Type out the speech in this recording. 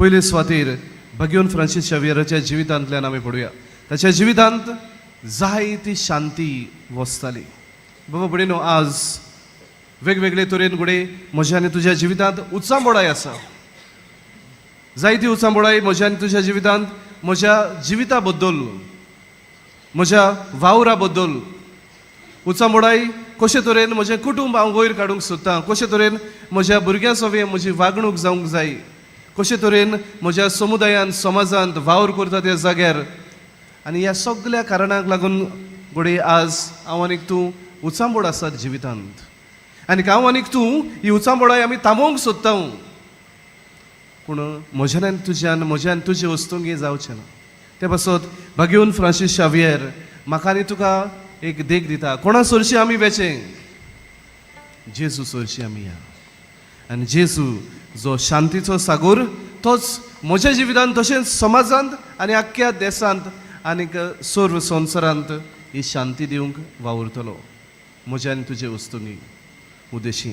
पयले सुवातेर भाग्योन फ्रांसीस शावियराच्या जिवितांतल्यान आमी पळोवया. ताच्या जिवितांत जायती शांती वसताली. बाबा भयणीनो, आज वेगवेगळे तरेन घडये म्हज्या आनी तुज्या जिवितांत उचांबोडाय आसा. जायती उचांबोडाय म्हज्या आनी तुज्या जिवितांत, म्हज्या जिविता बद्दल, म्हज्या वावरा बद्दल उचांबोडाय. कशे तरेन म्हजें कुटूंब हांव वयर काडूंक सोदतां, कशे तरेन म्हज्या भुरग्यां सवें म्हजी वागणूक जावंक जाय, कशे तरेन म्हज्या समुदायांत, समाजांत वावर करता त्या जाग्यार. आनी ह्या सगल्या कारणांक लागून घडये आज हांव आनीक तूं उचांबोड आसात जिवितांत. आनी हांव आनीक तूं ही उचांबोडाय आमी थांबोवंक सोदता, पूण म्हज्यान आनी तुज्यान, म्हज्यान तुजे वस्तुंगी जावचें ना. ते पासत भाग्योन फ्रांसीस शावियर म्हाका आनी तुका एक देख दिता. कोणा सरशी आमी वेचें? जेजू सरशी आमी या. आनी जेजू जो शांतीचो सागोर, तोच म्हज्या जिवितांत, तशेंच समाजांत आनी आख्ख्या देशांत आनीक सर्व संवसारांत ही शांती दिवंक वावुरतलो म्हज्या आनी तुजे वस्तुंनी उद्देशी.